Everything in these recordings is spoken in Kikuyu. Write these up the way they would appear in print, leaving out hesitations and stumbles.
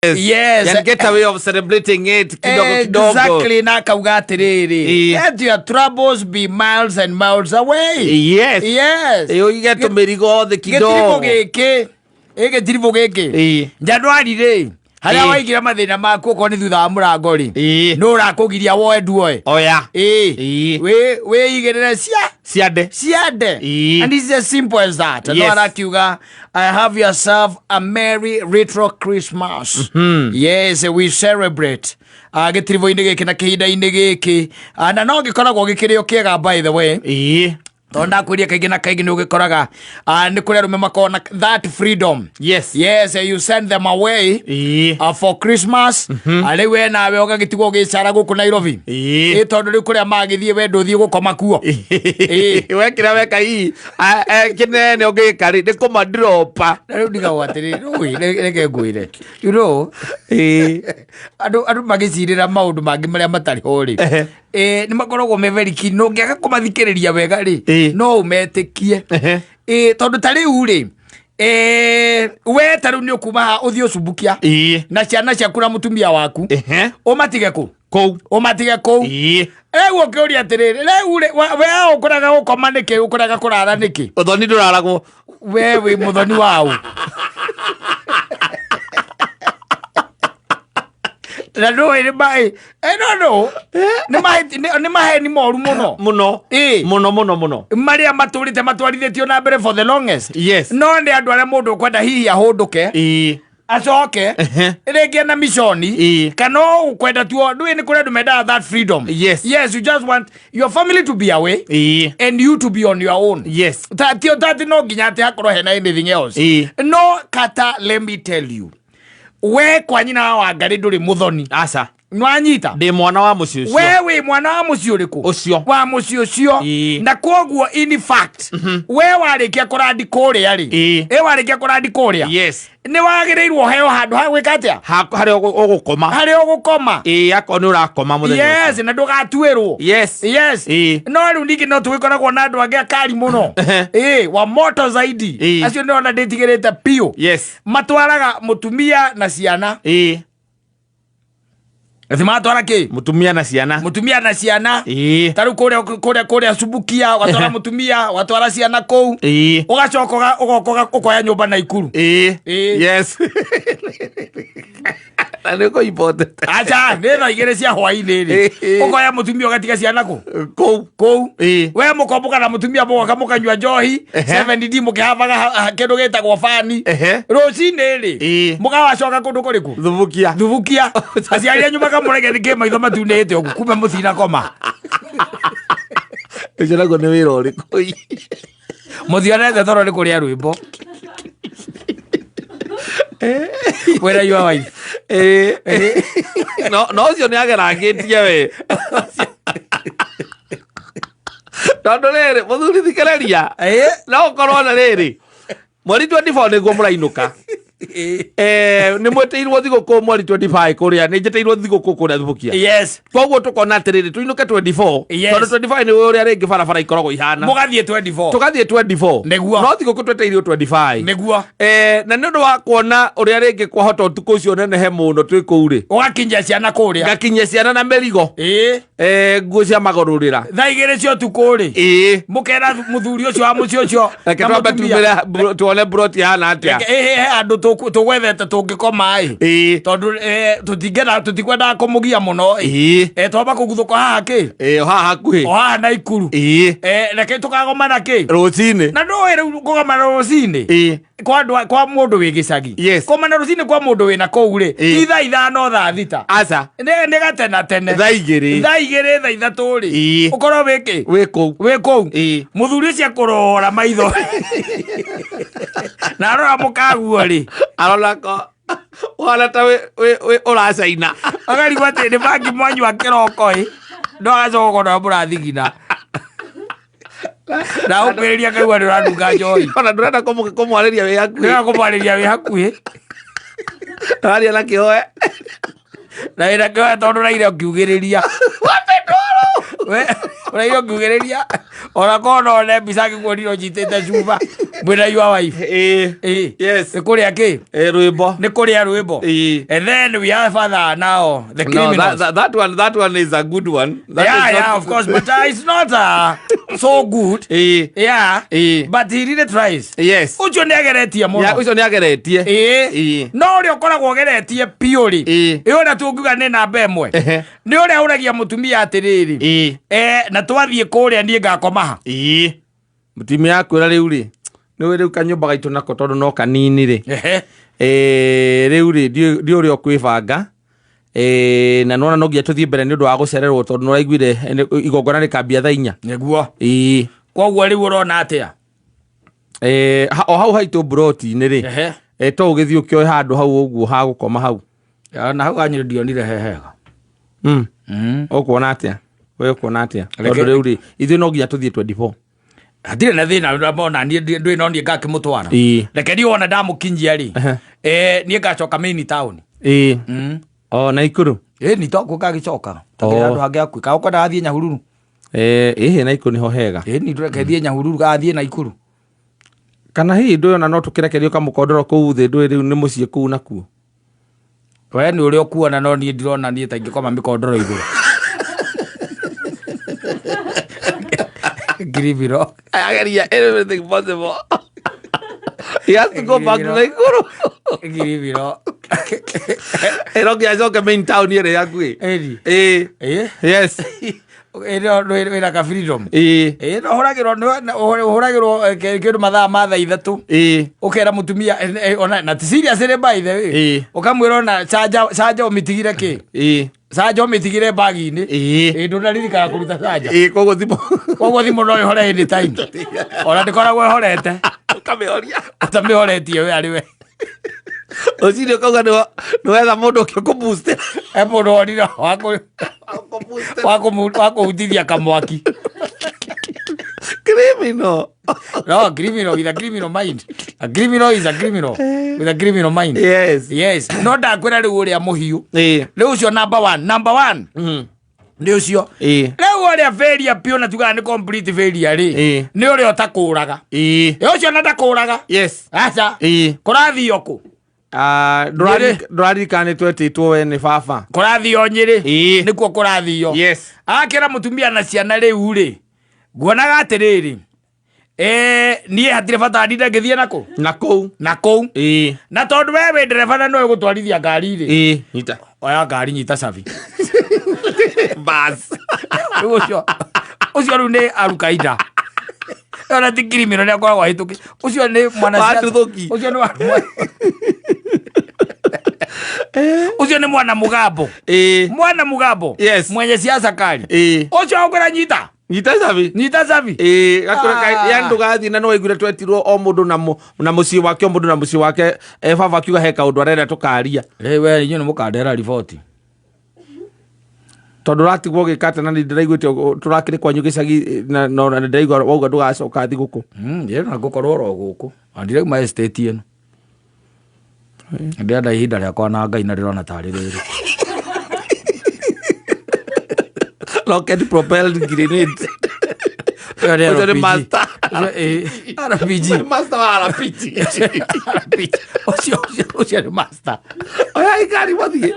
Yes. And get a way of celebrating it kidogo kidogo. Exactly, na akauga atiriri, let your troubles be miles and miles away. Yes. Ũige tũmĩrigo thĩ Gĩtiribũ kidogo. gĩkĩ, ĩ gĩtiribũ gĩkĩ, Januari rĩ, harĩa waigire mathĩna maku okorwo nĩ thutha wa mũrango rĩ, nũ ũrakũgiria woe nduoe? Oya. Ĩ wĩigĩrĩre cia Ciande. Ciande. And it's as simple as that. No arakiuga, I have yourself a merry retro Christmas. Yes, we celebrate gĩtiribũ-inĩ gĩkĩ na kĩhinda-inĩ gĩkĩ. Na no gĩkoragwo gĩkĩrĩ o kĩega, by the way, tondũ ndakwĩria kaingĩ na kaingĩ nĩ ũgĩkoraga nĩ kũrĩ arũme makoragwo na that freedom. Yes, you send them away for Christmas. Rĩu we nawe ũgagĩtigwo ũgĩcara gũkũ Nairobi. Ĩ tondũ rĩu kũrĩa magĩthiĩ, we ndũthiĩ gũkoma kuo. Wekĩra weka hihi kĩnene ũngĩka rĩ nĩ kũmadropa. Na rĩu ndigagwo atĩrĩrĩ, rĩu reke ngwĩre, andũ magĩcirĩra maũndũ mangĩ marĩa matarĩ ho rĩ, nĩ makoragwo me very keen, na ũngĩaga kũmathikĩrĩria wega rĩ, no ũmetĩkie. Tondũ ta rĩu rĩ, we ta rĩu nĩ ũkuma haha ũthiĩ ũcumbukia na ciana ciaku na mũtumia waku, ũmatige kũ? Kũu. Ũmatige kũu. Rĩu ũkĩũria atĩrĩrĩ, rĩu rĩ, we ũkũrega gũkoma nĩkĩ? Ũkũrega kũrara nĩkĩ? Ũthoni ndũraragwo. We wĩ mũthoni waũ? Na ndũĩ nĩ maĩ no no nĩ maheni moru mũno. Mũno. Mũno mũno mũno. Marĩa matũrĩte matwarithĩtio na mbere for the longest. No nĩ andũ arĩa mũndũ ũkwenda hihi ahũndũke, acoke rĩngĩ na mishoni, kana ũkwenda tuo ndũĩ nĩ kũrĩ andũ mendaga that freedom. Yes, you just want your family to be away and you to be on your own. Tati tati no nginya atĩ hakorwo hena anything else. No kata, let me tell you, we kwa nyina wa Wangarĩ ndũrĩ mũthoni. Aca. Nwanyita? Ndĩ mwana wa mũciĩ ũcio. We wĩ mwana wa mũciĩ ũrĩkũ? Ũcio. Wa mũciĩ ũcio. Na koguo in fact, we warĩkia kũrandi kũrĩa rĩ, ĩ warĩkia kũrandi kũrĩa, nĩ wagĩrĩirwo heo handũ ha gwĩka atĩa? Harĩa ũgũkoma. Harĩa ũgũkoma. Ĩĩ, akorwo nĩ ũrakoma mũthenya ũcio. Yes, na ndũgatuĩrwo. Yes. No rĩu ningĩ no tũgĩkoragwo na andũ angĩ akari mũno, ĩ wa moto zaidi. Acio nĩona ndĩtigĩrĩte biũ. Matwaraga mũtumia na ciana. Ati matwara kĩ? Mũtumia na ciana. Mũtumia na ciana. Ta rĩu kũrĩa Subukia ũgatwara mũtumia, ũgatwara ciana kũu, ũgacoka ũgoka ũkoya nyũmba na Ikuru. Yes, na nĩ kũibotete. Aca, nĩ thaa 2 cia hwainĩ rĩ, ũkoya mũtumia ũgatiga ciana kũ? Kũu. Kũu. Ĩĩ. We mũkombũka na mũtumia, mũgoka mũkanyua njohi 7D, mũkĩhavaga kĩndũ gĩtagwo bani. Rũcinĩ rĩ, mũgawacoka kũndũ kũrĩkũ? Thubukia. Thubukia. Aciari anyu makamũrege nĩkĩ maitho matunĩte ũguo, kumbe mũtinakoma. Ũcio naguo nĩ wĩra ũrĩkũ? Mũtionete toro nĩ kũrĩa rwĩmbo wĩra your wife. Ĩĩ. No ũcio nĩ agerangĩtie we, tondũ rĩrĩ, mũthuri, thikĩrĩria, no ũkorwo na rĩrĩ mweri 24 nĩguo mũrainũka. Nĩ mwĩtĩirwo thigũkũ mweri 25 kũrĩa, nĩ njĩtĩirwo thigũkũ kũrĩa Thubukia. Koguo tũkona atĩrĩrĩ, tũinũke 24, tondũ 25 nĩ ũrĩa rĩngĩ barabara ikoragwo ihana. Mũgathiĩ 24. Tũgathiĩ 24. Nĩguo. No thigũkũ tweteirwo 25. Na nĩ ũndũ wa kuona ũrĩa rĩngĩ kwahota ũtukũ ũcio nenehe mũno twĩ kũu rĩ, Ũgakinyia ciana kũrĩa. Ngakinyia ciana na mĩrigo, nguo cia magũrũrĩra. Thaa 2 cia ũtukũ rĩ, mũkera mũthuri ũcio wa mũciĩ ũcio Reke na twambe mũtumia. tumĩre tuone broti ihana atĩa. Reke, he handũ tũgwethete tũngĩkoma ĩ, tondũ tũtingĩenda, tũtikwendaga kũmũgia mũno ĩ. Twamba kũguthũka haha kĩ? Ĩĩ, o haha hakuhĩ. O haha na Ikuru. Reke tũkagomana kĩ? Rũcinĩ. Na ndũĩ rĩu kũgomana rũcinĩ kwa andũ kwa mũndũ wĩ gĩcagi, kũgomana rũcinĩ kwa mũndũ wĩna kũu rĩ, ti thaa 5, thaa 6. Aca. Nĩ gatena tene. Thaa 2. Thaa 2, thaa 3 rĩ, ũkorwo wĩ kĩ? Wĩ kũu. Wĩ kũu. Mũthuri ũcio akũrora maitho na arora mũkaguo rĩ, Arona ko ũhana ta wĩ ũracaina. Akarigwo atĩ nĩ bangi mwanyua kĩroko ĩ, no agacoka ũkona mũrathigina na ũkwĩrĩria kaigua nĩ ũranunga njohi. Ona ndũrenda kũmwarĩria wĩ hakuhĩ. Nĩ kũmwarĩria wĩ hakuhĩ. Ũraria na kĩoe. Na wĩna kĩoe tondũ ũraire ũkiugĩrĩria. Wambe ndoro. We ũraire ũkiugĩrĩria, ona korwo no one mbica angĩkuonire ũnyitĩte cuba. Mwĩna your wife. Ĩĩ. Ĩĩ. Yes. Nĩ kũrĩa kĩ? Ĩĩ, rwĩmbo. Nĩ kũrĩa rwĩmbo. Ĩĩ. And then we have other now, the No, criminals. that one is a good one. That Yeah, is not- yeah, of course, but it's not so good. Ĩĩ. Yeah. Ĩĩ. But he really tries. Yes. Ũcio nĩ ageretie mũno. Ya, ũcio nĩ ageretie. Ĩĩ. Ĩĩ. No ũrĩa ũkoragwo ũgeretie biũ rĩ. Ĩĩ. Ĩ ũrĩa tũngiuga nĩ namba ĩmwe. Ehe. Nĩ ũrĩa ũragia mũtumia atĩrĩrĩ. Ĩĩ. Eh, na twathiĩ kũrĩa niĩ ngakoma ha. Ĩĩ. Mũtumia akwĩra rĩu rĩ, nĩũĩ rĩu kanyũmba gaitũ nako tondũ no kanini rĩ. Ehe. Eh, rĩu rĩ ndiũĩ ũrĩa ũkwĩbanga. Eh, na nona no nginya tũthiĩ mbere nĩ ũndũ wa gũcererwo tondũ nĩũraiguire igongona rĩkambia thaa inya. Nĩguo. Ĩĩ. Koguo rĩu ũrona atĩa? Eh, o hau haitũ mburoti-inĩ rĩ. Ehe. Eh, to ũgĩthiĩ ũkĩoe handũ hau ũguo ha gũkoma hau. Ya, na hau hanyu ndionire he hega. Ũkuona atĩa? We ũkuona atĩa? Reke- Tondũ rĩu rĩ, ithuĩ no nginya tũthiĩ 24. Hatirĩ na thĩna ona niĩ ndwĩ no niĩ ngakĩmũtwara. Ĩĩ. Reke niĩ wona ndamũkinyia rĩ. Ehe. Eh, niĩ ngacoka main town. Ĩĩ. O Naikuru. Ĩĩ ni to ngagĩcoka. Takĩrĩ Oh. handũ hangĩ hakuhĩ. Kana ũkwenda athiĩ Nyahururu. Eh, ĩhĩ Naikuru nĩho hega. Ĩĩ ni reke thiĩ Nyahururu kana thiĩ Naikuru. Kana hihi ndũĩ ona no tũkĩrekerio kamũkondoro kũu thĩ ndũĩ rĩu nĩ mũciĩ kũu nakuo. We nĩ ũrĩa ũkuona no niĩ ndirona niĩ ta ingĩkoma mĩkondoro igũrũ. Ngiribiro. Ageria everything possible. He has to go back to Naikuru. Ngiribiro. Ĩno nginya acoke main town ĩrĩa hakuhĩ. Ĩni. Ĩĩ. Ĩĩ. Yes. Ĩno wĩna ka freedom. Ĩĩ. Ĩĩ no ũhũragĩrwo ũhũragĩrwo kĩndũ mathaa ma thaa ithatũ. Ĩĩ. Ũkera mũtumia ona na ti serious ĩrĩ by the way. Ĩĩ. Ũkamwĩra ona canja canja ũmĩtigire kĩ? Ĩĩ. Canja ũmĩtigire bagi-inĩ. Ĩĩ. Ĩĩ ndũnaririkana kũruta canja. Ĩĩ koguo thimũ. Koguo thimũ no ĩhore anytime. Ona ndĩkoragwo ĩhorete. Ũkamĩhoria. Ũtamĩhoretie we arĩ we. Rũcinĩ ũkauga nĩwetha mũndũ ũngĩ ũkũboost. He mũndũ wonire wa kũhutithia kamwaki. Criminal. No, criminal with a criminal mind. A criminal is a criminal with a criminal mind. Yes. Yes. No ndakwĩra rĩu ũrĩa mũhiũ. Ĩĩ. Rĩu ũcio number one. Number one. Nĩ ũcio. Ĩĩ. Rĩu ũrĩa failure biũ na tugaga nĩ complete failure rĩ. Ĩĩ. Nĩ ũrĩa ũtakũraga. Ĩĩ. Ĩ ũcio na ndakũraga. Yes. Aca. Ĩĩ. Kũrathio kũ? Ah, ndũraririkana nĩ twetĩtwo we nĩ baba. Kũrathio Nyĩrĩ. Ĩĩ. Nĩkuo kũrathio. Yes. Akĩra mũtumia na ciana rĩu rĩ. Nguonaga atĩrĩrĩ. Niĩ hatirĩ bata ndinde ngĩthiĩ nakũ? Na kũu. Na kũu. Ĩĩ. Na tondũ we wĩ ndereba na nĩwe ũgũtwarithia ngari rĩ. Ĩĩ. Nyita. Oya ngari nyita cabi. Bas. Rĩu ũcio ũcio rĩu nĩ arukaida. Ona ti criminal nĩ akoragwo ahĩtũkĩ. Ũcio nĩ mwana Watuthũki. Ũcio nĩ wa Ũcio nĩ mwana mũgambo. Ĩĩ. Mwana mũgambo. Yes. Mwenye siasa kali. Ĩĩ. Ũcio ũkwĩra nyita. Nyita cabi. Nyita cabi. Ĩĩ, gakũra Ah. ya ndũgathiĩ na nĩwaiguire twetirwo o mũndũ na mũciĩ wake o mũndũ na mũciĩ wake baba akiuga he kaũndũ arenda tũkaria. Rĩu we inyuĩ nĩ mũkandehera riboti. Tondũ ũratigwo ũgĩka atĩa na nĩ ndĩraiguĩte tũrakĩrĩ kwanyu gĩcagi na nĩ ndĩraigua wauga ndũgacoka thigũkũ. Ĩ na ngũkorwo oro gũkũ. Na ndirauma estate ĩno. Ndĩrenda ihinda rĩakwa na Ngai na ndĩrona tarĩ rĩrĩ. Rocket propelled grenade. Ũyũ nĩ Ũcio nĩ RPG. master. Ũcio, ĩ, RPG. Master wa RPG. RPG. Ũcio ũcio nĩ master. Oya ngari mũthiĩ.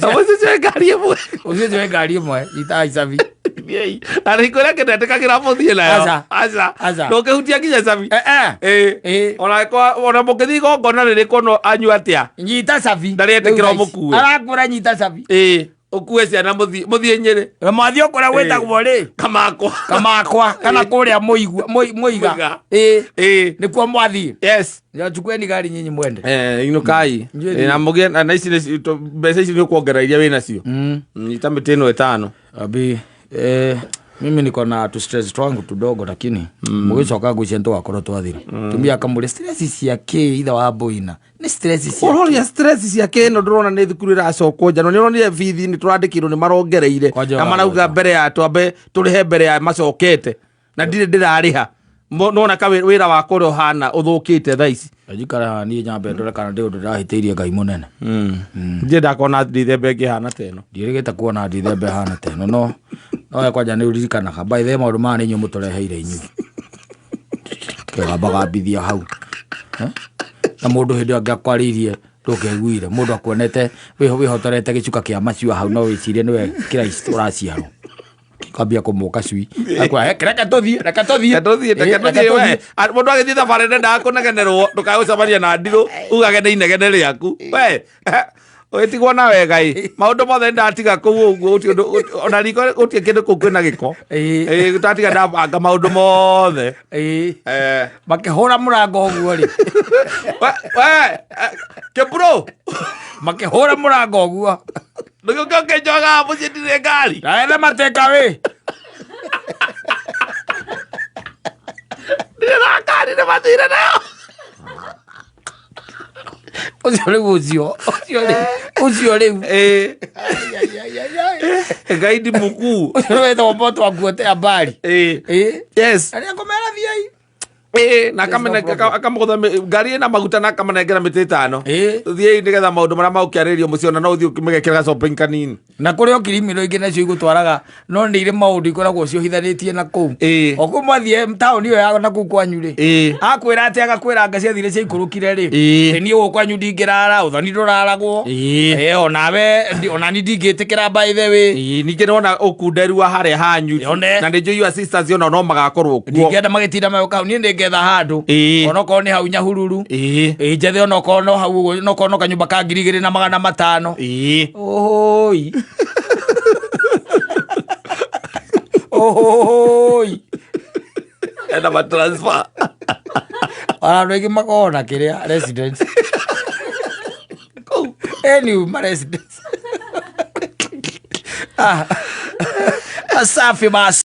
Na mũcio cioe ngari ĩmwe. Ũcio cioe ngari ĩmwe itaga icabi. Thiĩi. Na nĩ kwĩra kĩndetĩkagĩra mũthiĩ nayo. Aca. Aca. Aca. Ndũngĩhutia nginya cabi. Eh, eh. Ĩĩ. Ĩĩ. Ona ona mũngĩthiĩ igongona rĩrĩkũ no anyua atĩa. Nyita cabi. Ndarĩetĩkĩra Rĩu thaa ici. ũmũkue. Arakwĩra nyita cabi. Ĩĩ. Ũkue ciana mũthiĩ Nyĩrĩ. Mwathiĩ kũrĩa gwĩtagwo rĩ? Kamakwa. Kamakwa kana kũrĩa Mũiga. Mũiga. Ĩĩ. Ĩĩ. Nĩkuo mwathiĩ. Yes. Ya, chukueni gari nyinyi mwende. Inukai. Inyuĩ Na mũgĩe na ici mbeca ici nĩ ũkuongerera iria wĩ nacio. Nyita mĩtĩ ĩno ĩtano. Abi, mimi niko na tu stress twangu tudogo lakini mugicoka ngwĩciria nĩtũgakorwo twathira. Tumia akamũria stress cia kĩ ithe wa boina. Nĩ stress cia Ũroria stress cia kĩ ĩno ndũrona nĩ thukuru ĩracokwo nja. Na nĩ ũronire bithi nĩ tũrandĩkirwo nĩ marongereire. Kwanja Na marauga ũragweta. mbere ya twambe tũrĩhe mbere ya macokete. Na ndirĩ ndĩrarĩha. Nona ka wĩra wakwa ũrĩa ũhana ũthũkĩte thaa ici. Njikara haha niĩ nyambe ndore kana ndĩ ũndũ ndĩrahĩtĩirie Ngai mũnene. Ndirĩ ndakona ndithemba ĩngĩ ĩhana ta ĩno. Ndiĩrĩgĩte kuona ndithemba ĩhana ta ĩno, no we kwanja nĩ ũririkanaga. By the way, maũndũ maya nĩ inyuĩ mũtũreheire inyuĩ. Kegambagambithia hau. Eh? Na mũndũ hĩndĩ ĩyo angĩakwarĩirie ndũngĩaiguire. Mũndũ akuonete wĩhotorete gĩcuka kĩa maciwa hau no wĩcirie nĩwe Christ ũraciarwo. Kwambia kũmũka cui. Akwĩra, "Eh, reke tũthiĩ, reke tũthiĩ." Reke tũthiĩ, reke Eh, reke tũthiĩ we. Ah, mũndũ agĩthiĩ thabarĩ ndendaga kũnegenerwo ndũkae gũcemania na ndirũ ugage nĩ inegene rĩaku we ũgĩtigwo na wega ĩ maũndũ mothe ndatiga kũu ũguo gũtirĩ ũndũ ona riko gũtirĩ kĩndũ kũu kwĩna gĩko Ĩĩ. Ĩĩ, ndatiga ndabanga maũndũ mothe Ĩĩ. Eh. Makĩhũra mũrango ũguo rĩ. We, we, eh, kĩbro Makĩhũra mũrango ũguo. ndũgĩũke ũkĩnjogaga mũciĩ ndirĩ ngari Naetha mateka wĩ. Ndirĩ na ngari nĩ mathire nayo Ũcio rĩu ũcio. Ũcio rĩu. Ũcio rĩu. Ĩĩ. Ngai ndi mkuu Ũcio wetagwo mboto akuote habari. Ĩĩ. Ĩĩ. Yes. Arĩa ngũmera thiai. Ĩĩ, na There's no akamene- problem. akamũgũtha ngari ĩna maguta na akamanengera mĩtĩ ĩtano. Ĩĩ. Thiĩi nĩgetha maũndũ marĩa magũkĩarĩrĩrio mũciĩ ona no ũthiĩ ũkĩmĩgekĩra ga shopping kanini. Na kũrĩ o kirimino ingĩ nacio igũtwaraga no nĩ irĩ maũndũ ikoragwo ciohithanĩtie na kũu. Ĩĩ. O kũu mwathiĩ taũni ĩyo ya na kũu kwanyu rĩ. Ĩĩ. Akwĩra atĩ agakwĩra anga ciathire ciaikũrũkire rĩ. Ĩĩ. Ĩ niĩ gũkũ kwanyu ndingĩrara, ũthoni ndũraragwo. Ĩĩ. Ĩ onawe onani ndingĩtĩkĩra by the way. Ĩĩ, ningĩ nĩwona ũkunderu wa harĩa hanyu Yone. na nĩ njũĩ your sisters ona no magakorwo kuo. Ndingĩenda magĩtinda magĩũka hau niĩ nĩngetha handũ. Ĩĩ. Onokorwo nĩ hau Nyahururu. Ĩĩ. Ĩ njethe onokorwo no hau ũguo onokorwo no kanyũmba ka 2500. Ĩĩ. Ohoi. Ohoi. Ena ma transfer. Ona andũ aingĩ makoragwo na kĩrĩa residence. Kũu. Anyway, ma residence. Ah. Safi basi.